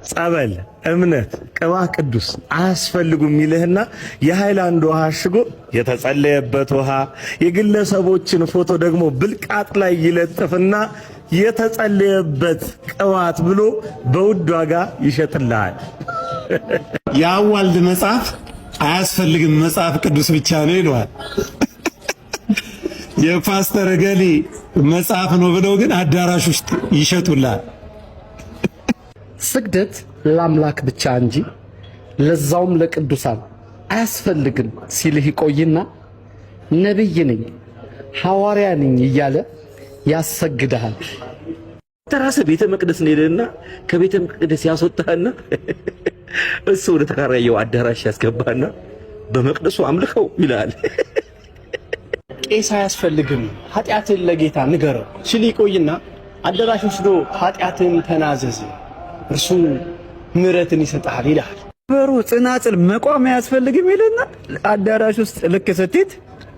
ጸበል፣ እምነት፣ ቅባ ቅዱስ አያስፈልጉም ይልህና የሃይላንድ ውሃ አሽጎ የተጸለየበት ውሃ፣ የግለሰቦችን ፎቶ ደግሞ ብልቃጥ ላይ ይለጥፍና የተጸለየበት ቅባት ብሎ በውድ ዋጋ ይሸጥልሃል። የአዋልድ መጽሐፍ አያስፈልግም፣ መጽሐፍ ቅዱስ ብቻ ነው ይለዋል። የፓስተር እገሌ መጽሐፍ ነው ብለው ግን አዳራሽ ውስጥ ይሸጡላል። ስግደት ለአምላክ ብቻ እንጂ ለዛውም ለቅዱሳን አያስፈልግም ሲልህ ይቆይና ነብይ ነኝ ሐዋርያ ነኝ እያለ ያሰግድሃል። ተራሰ ቤተ መቅደስ እንሄድና ከቤተ መቅደስ ያስወጣህና እሱ ወደ ተከራየው አዳራሽ ያስገባና በመቅደሱ አምልከው ይላል። ቄስ አያስፈልግም፣ ኃጢአትን ለጌታ ንገረው ሲል ይቆይና አዳራሽ ወስዶ ኃጢአትን ተናዘዝ፣ እርሱ ምሕረትን ይሰጥሃል ይልሃል። በሩ ጽናጽል መቋም አያስፈልግም ይልና አዳራሽ ውስጥ ልክ ስትሄድ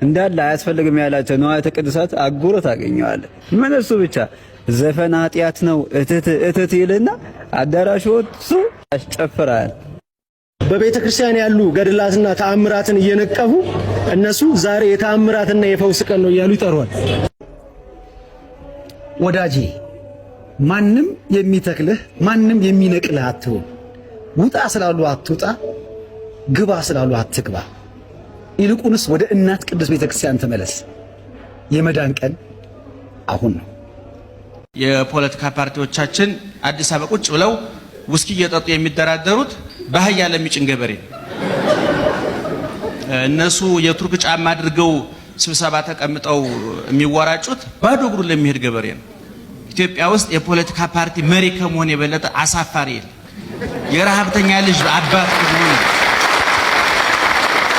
እንዳለ አያስፈልግም ያላቸው ንዋያተ ቅድሳት አጉሮ ታገኘዋለህ። ምን እሱ ብቻ፣ ዘፈን ኃጢአት ነው እትት እትት ይልና አዳራሹ ወጥቶ ያስጨፍራል። በቤተ ክርስቲያን ያሉ ገድላትና ተአምራትን እየነቀፉ እነሱ ዛሬ የተአምራትና የፈውስ ቀን ነው እያሉ ይጠሯል። ወዳጄ፣ ማንም የሚተክልህ ማንም የሚነቅልህ አትሁን። ውጣ ስላሉ አትውጣ፣ ግባ ስላሉ አትግባ። ይልቁንስ ወደ እናት ቅድስት ቤተክርስቲያን ተመለስ። የመዳን ቀን አሁን ነው። የፖለቲካ ፓርቲዎቻችን አዲስ አበባ ቁጭ ብለው ውስኪ እየጠጡ የሚደራደሩት በአህያ ለሚጭን ገበሬ፣ እነሱ የቱርክ ጫማ አድርገው ስብሰባ ተቀምጠው የሚወራጩት ባዶ እግሩን ለሚሄድ ገበሬ ነው። ኢትዮጵያ ውስጥ የፖለቲካ ፓርቲ መሪ ከመሆን የበለጠ አሳፋሪ የለም። የረሀብተኛ ልጅ አባት ከመሆን፣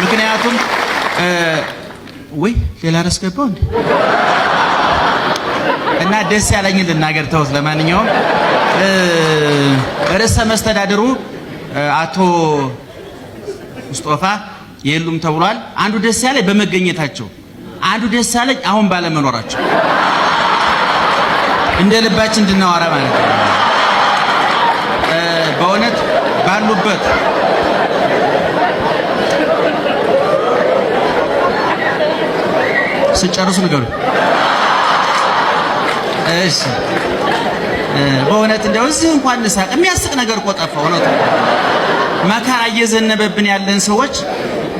ምክንያቱም ወይ ሌላ ርዕስ ገባው እንዴ? እና ደስ ያለኝን ልናገር፣ ተውት። ለማንኛውም ርዕሰ መስተዳድሩ አቶ ሙስጦፋ የሉም ተብሏል። አንዱ ደስ ያለኝ በመገኘታቸው፣ አንዱ ደስ ያለኝ አሁን ባለመኖራቸው፣ እንደ ልባችን እንድናወራ ማለት ነው። በእውነት ባሉበት ስጨርሱ ንገሩ። እሺ፣ በእውነት እንደው እዚህ እንኳን እንሳቅ። የሚያስቅ ነገር እኮ ጠፋ። እውነቱ መከራ እየዘነበብን ያለን ሰዎች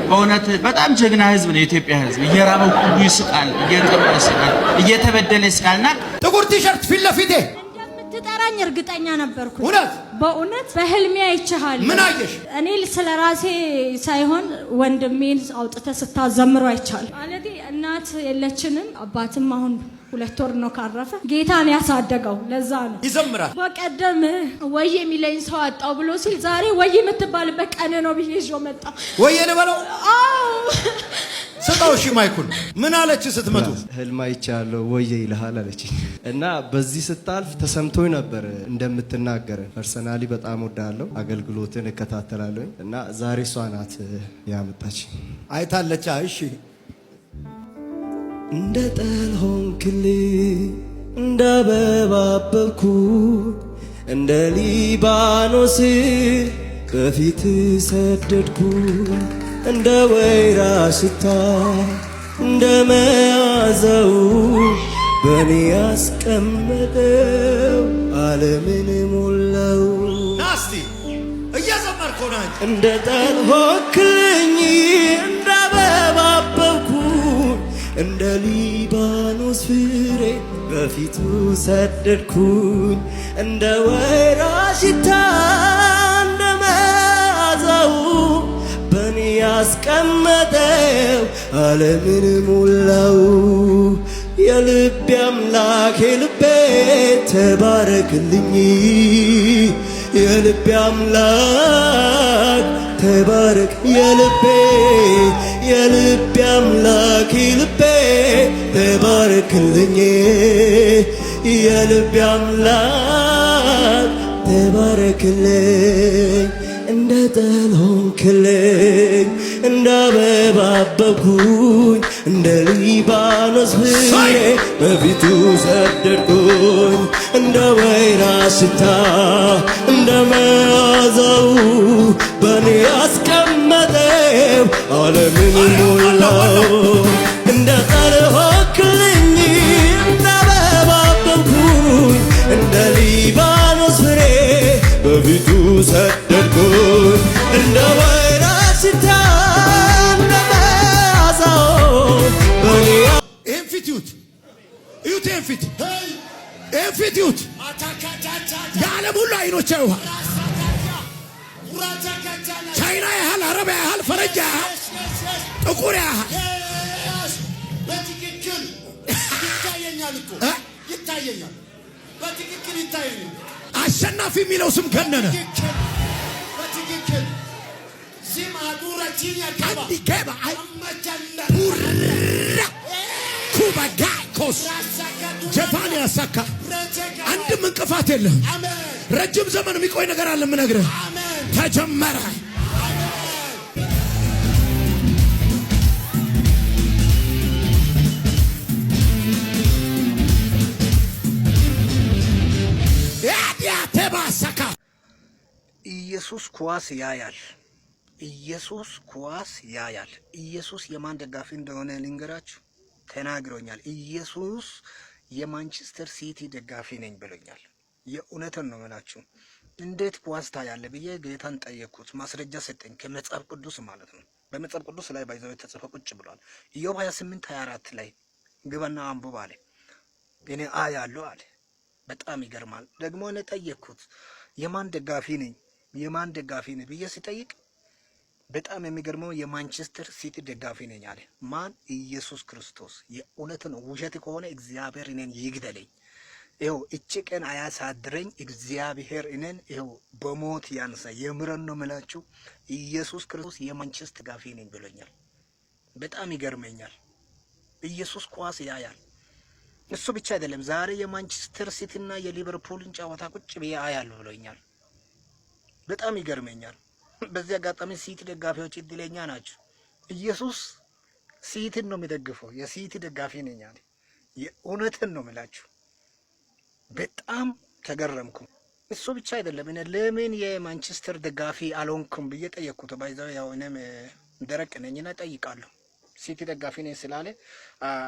በእውነት በጣም ጀግና ህዝብ ነው የኢትዮጵያ ህዝብ። እየራበው ሁሉ ይስቃል፣ እየጠማ ይስቃል፣ እየተበደለ ይስቃልና ጥቁር ቲሸርት ፊት ለፊቴ እንደምትጠራኝ እርግጠኛ ነበርኩ። እውነት? በእውነት በህልሜ አይቼሃለሁ። ምን አየሽ? እኔ ስለ ራሴ ሳይሆን ወንድሜን አውጥተህ ስታዘምሮ አይቻለሁ። ማለቴ እናት የለችንም፣ አባትም አሁን 2 ወር ነው ካረፈ። ጌታን ያሳደገው ለዛ ነው። ይዘምራል። በቀደም ወይ የሚለኝ ሰው አጣው ብሎ ሲል ዛሬ ወይ የምትባልበት ቀን ነው ብዬ ይዤው መጣሁ። ወይ ልበለው? አዎ። ስጠው። እሺ ማይኩን። ምን አለች ስትመጡ? ህልም አይቻለሁ፣ ወየ ይልሃል አለችኝ እና በዚህ ስታልፍ ተሰምቶኝ ነበር እንደምትናገረ። Personally በጣም ወዳለሁ፣ አገልግሎትን እከታተላለሁ እና ዛሬ እሷ ናት ያመጣች። አይታለቻ። እሺ። እንደ ጠል ሆንክልኝ፣ እንደ አበባ አበብኩ፣ እንደ ሊባኖስ በፊት ሰደድኩ፣ እንደ ወይራ ሽታ እንደ መያዘው በእኔ ያስቀመጠው ዓለምን ሞላው። ናስቲ እየዘመርከው ና እንጂ። እንደ ጠል ሆንክልኝ፣ እንደ አበባ አበብኩኝ፣ እንደ ሊባኖስ ፍሬ በፊቱ ሰደድኩኝ፣ እንደ ወይራ ሽታ እንደ መዓዛው በእኔ ያስቀመጠው ዓለምን ሞላው። የልቤ አምላክ የልቤ ተባረክልኝ፣ የልቤ አምላክ ተባረክ፣ የልቤ የልቤ አምላክ የልቤ ተባረክልኝ፣ የልቤ አምላክ ተባረክልኝ። እንደ ጠል ሆንክልኝ፣ እንደ አበባ አበብኩኝ፣ እንደ ሊባኖስ ፍሬ በፊቱ ሰደድኩኝ፣ እንደ ወይራ ሽታ እንደ መዓዛው በእኔ ያስቀመጠው ዓለምን ሞላው። እንደ ጠል ሆንክልኝ፣ እንደ አበባ አበብኩኝ፣ እንደ ሊባኖስ ፍሬ በፊቱ ሰደድኩኝ፣ እንደ ወይራ ሽታ እንደ መዓዛው በእኔ ይህን ፊት እዩት፣ እዩት፣ ይህን ፊት፣ ይህን ፊት እዩት። የዓለም ሁሉ አይኖች ያዩሃል። ቻይና ያህል፣ አረብ ያህል፣ ፈረንጅ ያህል፣ ጥቁር ያህል። በትክክል ይታየኛል እኮ፣ ይታየኛል፣ በትክክል ይታየኛል። አሸናፊ የሚለው ስም ገነነ። በትክክል ሲም አዱረቺን ያከባ አንዲኬባ ቡራ ኩባጋኮስ ጀፋን ያሳካ አንድም እንቅፋት የለም። ረጅም ዘመን የሚቆይ ነገር አለ። የምነግርህ ተጀመረ። ያዲያቴባሳካ ኢየሱስ ኳስ ያያል። ኢየሱስ ኳስ ያያል። ኢየሱስ የማን ደጋፊ እንደሆነ ልንገራችሁ፣ ተናግሮኛል። ኢየሱስ የማንቸስተር ሲቲ ደጋፊ ነኝ ብሎኛል። የእውነትን ነው የምላችሁ። እንዴት ኳስ ታያለህ ብዬ ጌታን ጠየቅኩት። ማስረጃ ሰጠኝ ከመጽሐፍ ቅዱስ ማለት ነው። በመጽሐፍ ቅዱስ ላይ by the way ተጽፎ ቁጭ ብሏል። ኢዮብ 28 24 ላይ ግባና አንብብ አለ። እኔ አያለሁ አለ። በጣም ይገርማል። ደግሞ እኔ ጠየቅኩት፣ የማን ደጋፊ ነኝ፣ የማን ደጋፊ ነኝ ብዬ ሲጠይቅ በጣም የሚገርመው የማንቸስተር ሲቲ ደጋፊ ነኝ አለ። ማን? ኢየሱስ ክርስቶስ። የእውነት ነው። ውሸት ከሆነ እግዚአብሔር እኔን ይግደለኝ። ይኸው እቺ ቀን አያሳድረኝ እግዚአብሔር እኔን ይኸው በሞት ያንሳ። የምረን ነው የምላችሁ። ኢየሱስ ክርስቶስ የማንቸስተር ደጋፊ ነኝ ብሎኛል። በጣም ይገርመኛል። ኢየሱስ ኳስ ያያል። እሱ ብቻ አይደለም። ዛሬ የማንቸስተር ሲቲና የሊቨርፑልን ጨዋታ ቁጭ ብዬ አያለሁ ብሎኛል። በጣም ይገርመኛል። በዚህ አጋጣሚ ሲቲ ደጋፊዎች እድለኛ ናቸው። ኢየሱስ ሲቲን ነው የሚደግፈው። የሲቲ ደጋፊ ነኝ አለ። የእውነትን ነው የምላችሁ። በጣም ተገረምኩ። እሱ ብቻ አይደለም። እኔ ለምን የማንቸስተር ደጋፊ አልሆንኩም ብዬ ጠየቅኩት። By the way ያው እኔም ደረቅ ነኝና ጠይቃለሁ። ሲቲ ደጋፊ ነኝ ስላለ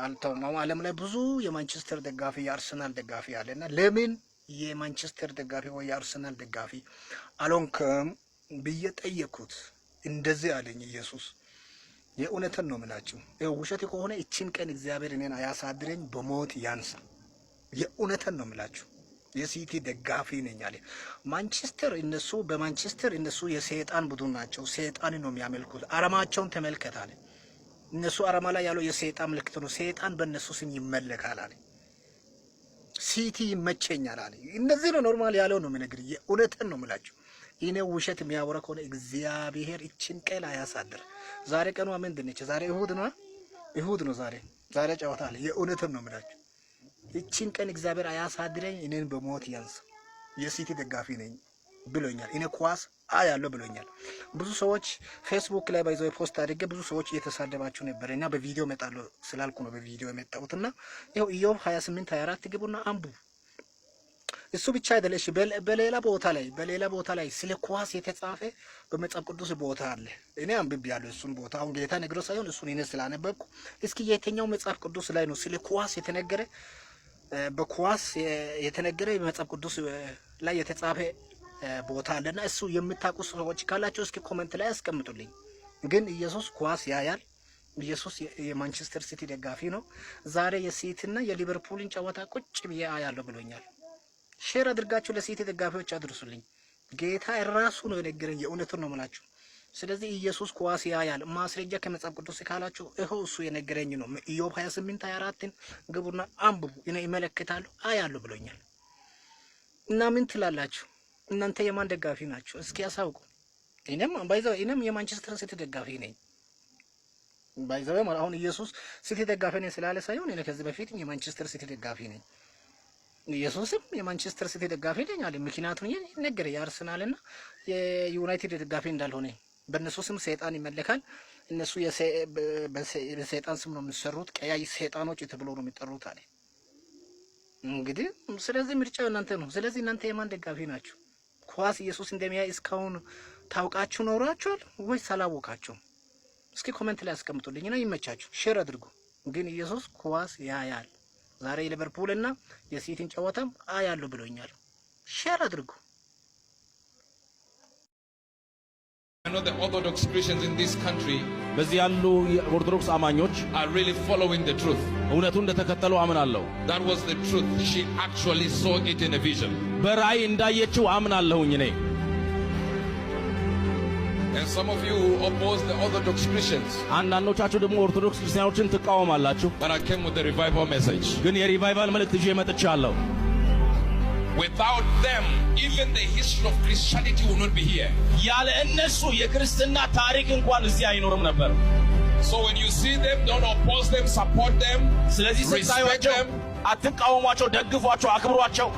አልተውም። አሁን ዓለም ላይ ብዙ የማንቸስተር ደጋፊ፣ የአርሰናል ደጋፊ አለ እና ለምን የማንቸስተር ደጋፊ ወይ የአርሰናል ደጋፊ አልሆንክም ብዬ ጠየቅኩት። እንደዚህ አለኝ ኢየሱስ። የእውነትን ነው የምላችሁ። ይኸው ውሸት ከሆነ እችን ቀን እግዚአብሔር እኔን አያሳድረኝ፣ በሞት ያንሳ። የእውነትን ነው የምላችሁ። የሲቲ ደጋፊ ነኝ አለ። ማንቸስተር እነሱ በማንቸስተር እነሱ የሰይጣን ቡድን ናቸው። ሰይጣን ነው የሚያመልኩት። አርማቸውን ተመልከት አለ። እነሱ አርማ ላይ ያለው የሰይጣን ምልክት ነው። ሰይጣን በእነሱ ስም ይመለካል አለ። ሲቲ ይመቸኛል አለ። እነዚህ ነው normal ያለው ነው የምነግርህ። የእውነትን ነው የምላችሁ። እኔ ውሸት የሚያወራ ከሆነ እግዚአብሔር እችን ቀን አያሳድር። ዛሬ ቀኗ ምንድን ነች? ዛሬ እሁድ ነው። እሁድ ነው ዛሬ። ዛሬ ጨዋታ አለ። የእውነትን ነው የምላችሁ። እችን ቀን እግዚአብሔር አያሳድረኝ፣ እኔን በሞት ያንስ። የሲቲ ደጋፊ ነኝ ብሎኛል። እኔ ኳስ አያለሁ ብሎኛል። ብዙ ሰዎች ፌስቡክ ላይ by the way post አድርጌ ብዙ ሰዎች እየተሳደባችሁ ነበር እና በቪዲዮ እመጣለሁ ስላልኩ ነው በቪዲዮ የመጣሁትና ይኸው ኢዮብ 28 24 ግቡና አንብቡ። እሱ ብቻ አይደለ። እሺ፣ በሌላ ቦታ ላይ ስለ ኳስ የተጻፈ በመጽሐፍ ቅዱስ ቦታ አለ። እኔ አንብቤያለሁ እሱን ቦታ። አሁን ጌታ ነግሮ ሳይሆን እሱን እኔ ስላነበብኩ፣ እስኪ የትኛው መጽሐፍ ቅዱስ ላይ ነው ስለ ኳስ የተነገረ፣ በኳስ የተነገረ በመጽሐፍ ቅዱስ ላይ የተጻፈ ቦታ አለና እሱ የምታውቁ ሰዎች ካላቸው እስኪ comment ላይ አስቀምጡልኝ። ግን ኢየሱስ ኳስ ያያል። ኢየሱስ የማንቸስተር ሲቲ ደጋፊ ነው። ዛሬ የሲቲና የሊቨርፑልን ጨዋታ ቁጭ ብዬ አያለሁ ብሎኛል። Share አድርጋችሁ ለሲቲ ደጋፊዎች አድርሱልኝ። ጌታ ራሱ ነው የነገረኝ። የእውነቱን ነው የምላችሁ። ስለዚህ ኢየሱስ ኳስ ያያል። ማስረጃ ከመጽሐፍ ቅዱስ ካላችሁ ይኸው እሱ የነገረኝ ነው። ኢዮብ 28 24ን ግቡና አንብቡ። እኔ እመለከታለሁ አያለሁ ብሎኛል። እና ምን ትላላችሁ እናንተ? የማን ደጋፊ ናችሁ? እስኪ ያሳውቁ። እኔም by the way እኔም የማንቸስተር ሲቲ ደጋፊ ነኝ። By the way አሁን ኢየሱስ ሲቲ ደጋፊ ነኝ ስላለ ሳይሆን እኔ ከዚህ በፊት የማንቸስተር ሲቲ ደጋፊ ነኝ። ኢየሱስም የማንቸስተር ሲቲ ደጋፊ ነኝ አለ። ምክንያቱም ነገረ የአርሰናልና የዩናይትድ ደጋፊ እንዳልሆነ፣ በእነሱ ስም ሰይጣን ይመለካል። እነሱ በሰይጣን ስም ነው የሚሰሩት፣ ቀያይ ሰይጣኖች ተብሎ ነው የሚጠሩት አለ። እንግዲህ ስለዚህ ምርጫው እናንተ ነው። ስለዚህ እናንተ የማን ደጋፊ ናችሁ? ኳስ ኢየሱስ እንደሚያይ እስካሁን ታውቃችሁ ኖራችኋል ወይስ አላወቃችሁም? እስኪ comment ላይ አስቀምጡልኝና ይመቻችሁ፣ share አድርጉ። ግን ኢየሱስ ኳስ ያያል። ዛሬ የሊቨርፑል እና የሲቲን ጨዋታም አያለሁ ብሎኛል። Share አድርጉ። I know the Orthodox Christians in this country በዚህ ያሉ የኦርቶዶክስ አማኞች are really following the truth. እውነቱን እንደተከተሉ አምናለሁ። That was the truth. She actually saw it in a vision. በራእይ እንዳየችው አምናለሁኝ እኔ። And some of you oppose the Orthodox Christians. አንዳንዶቻችሁ ደግሞ ኦርቶዶክስ ክርስቲያኖችን ትቃወማላችሁ። But I came with the revival message. ግን የ revival መልእክት ይዤ መጥቻለሁ። Without them, even the history of Christianity will not be here. ያለ እነሱ የክርስትና ታሪክ እንኳን እዚህ አይኖርም ነበር። So when you see them, don't oppose them, support them, ስለዚህ respect ስታዩቸው them. አትቃወሟቸው፣ ደግፏቸው፣ አክብሯቸው።